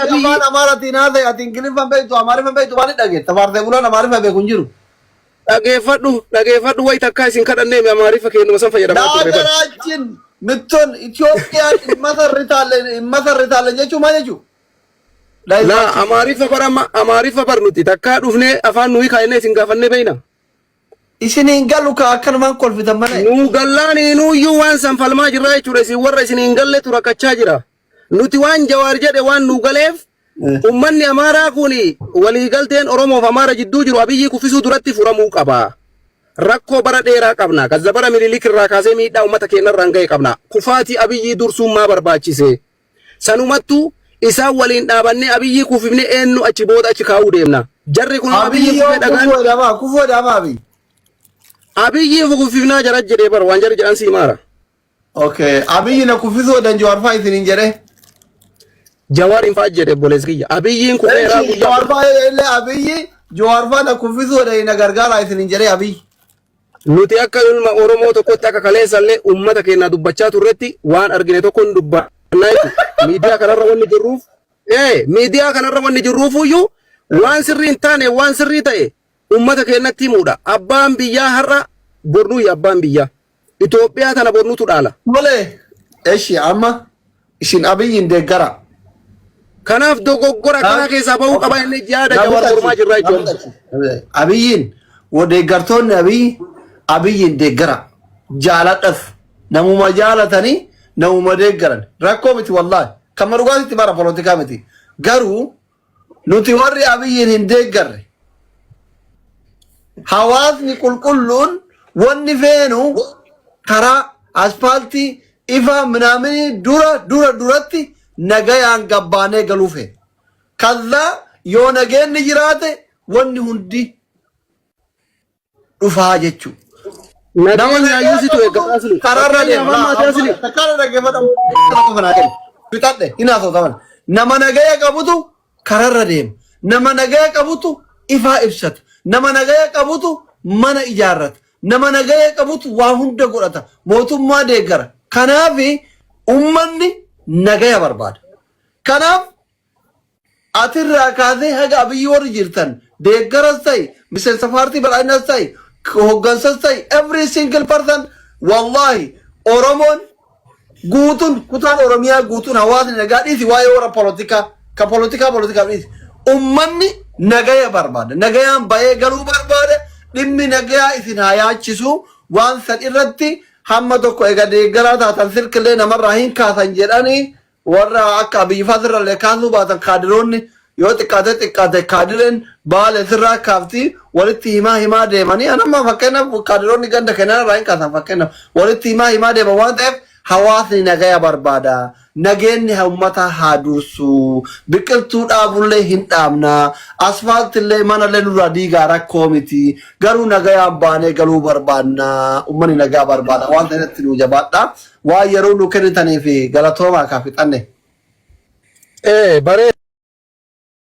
Abiyyi afaan Amaaraatiin haasa'e ati Ingiliffaan beektu Amaariffaan beektu maaliif dhageetta? Faarsee bulaan Amaariffa beeku hin jiru. Dhageeffadhu dhageeffadhu wayi takkaa isin kadhannee mi Amaariffa keenyuma san fayyadamaa turre bar. ለሀገራችን ምትሆን ኢትዮጵያን እንመሰርታለን እንመሰርታለን jechuun maal jechuudha? Laa ለህዝባችን Amaariffa bar amma Amaariffa bar nuti takkaa dhufnee afaan nuyi kaa'ennee isin gaafannee beeyna. Isin hin galu ka akkanumaan kolfitan malee. Nuu gallaan nuuyyuu waan san falmaa jirra jechuudha isin warra isin hin galletu rakkachaa jira. Nuti waan Jawaar jedhe waan nuu galeef ummanni Amaaraa kun waliigalteen Oromoof Amaara jidduu jiru Abiyyii kuffisuu duratti furamuu qaba. Rakkoo bara dheeraa qabna. Kazza bara Minilik irraa kaasee miidhaa uummata keenya irraan ga'e qabna. Kufaatii Abiyyii dursuun maa barbaachise? Sanumattuu isaan waliin dhaabannee Abiyyii kuffifnee eenyu achi booda achi kaa'uu deemna. Jarri kun Abiyyi Abiyyii yoo kufee dhagaan kufuu jedhama kufuu jedhama Abiyyi. Abiyyii kuffifnaa jara jedhee bara waan jarri jedhan sii maara. Okay Abiyyi na kuffisuu jedhan Jawaar fa'aa isiniin jedhee. Jawaar hin fa'aa jedhe obboleessi kiyya. Abiyyiin kufeeraa Eshi guyyaa Jawaar fa'aa illee Abiyyi Jawaar fa'aa na kuffisuu jedhan na gargaaraa isiniin jedhee Abiyyi. Nuti akka ilma Oromoo tokkotti akka kaleessallee uummata keenya dubbachaa turretti waan argine tokko hin dubbannaa jechuudha. Miidiyaa kanarra wanni jirruuf miidiyaa kanarra wanni jirruufuyyuu waan sirrii hin taane waan sirrii ta'e uummata keenyatti himuudha. Abbaan biyyaa har'a bornuuyya abbaan biyyaa. Itoophiyaa tana bornuutu dhaala. Tole eshi amma isin Abiyyiin deeggara. Kanaaf dogoggora akkanaa keessaa bahuu qaba inni yaada Jawaar mormaa jirra jechuudha. Abiyyiin deeggartoonni Abiyyi Abiyyiin deeggara jaaladhas namuma jaalatanii namuma deeggaran rakkoo miti wallaahi kan dhugaatitti bara polotikaa miti garuu nuti warri Abiyyiin hin deeggarre hawaasni qulqulluun wanni feenu karaa aspaaltii ifa minaaminii dura dura duratti nagayaan gabbaanee galuu feena. ከዛ yoo nageenni jiraate wanni hundi dhufaa jechuu. Nama Nageenya nagaya ayyuusitu qabutu eeggataa asli. karaarra Fakkeenyaaf deema. amma ati asli. Takkaarra dhaggeeffatamu. Qofa naa kennu. Fixadhe hin haasawtaman. Nama nagaya qabutu karaarra deema. Nama nagaya qabutu ifaa ibsata. Nama nagaya qabutu mana ijaarrata. Nama nagaya qabutu waa hunda godhata. Mootummaa deeggara. Kanaaf ummanni nagaya barbaada. Kanaaf atirraa kaasee haga Abiyyi warri jirtan deeggaras ta'i miseensa paartii badhaadhinas ta'i hoggansas ta'i every single person wallahi Oromoon guutuun kutaan Oromiyaa guutuun hawaasni nagaa dhiisi waa'ee warra polotikaa ka polotikaa polotikaa dhiisi ummanni nagaya barbaada nagayaan bahee galuu barbaada dhimmi nagayaa isin haa yaachisu waan san irratti hamma tokko ega deeggaraa taatan silkilee namarraa hin kaasan jedhanii warra akka Abiyyi fa'aa sirrallee kaasuu baatan kaadiroonni yoo xiqqaate xiqqaate kaadireen baale sirraa kaafti walitti himaa himaa deemanii anamma fakkeenyaaf kaadiroonni ganda kennaa irraa hin kaasan fakkeenyaaf walitti himaa himaa deeman waan ta'eef hawaasni nagaya barbaada nageenyi uummata haa dursu biqiltuu dhaabullee hin dhaabna asfaaltillee manallee nurraa diigaa rakkoo miti garuu nagayaan baanee galuu barbaadna uummanni nagaa barbaada waan ta'eef nu jabaadha waan yeroo nu kennitaniif galatoomaa kaa fixanne. Baree.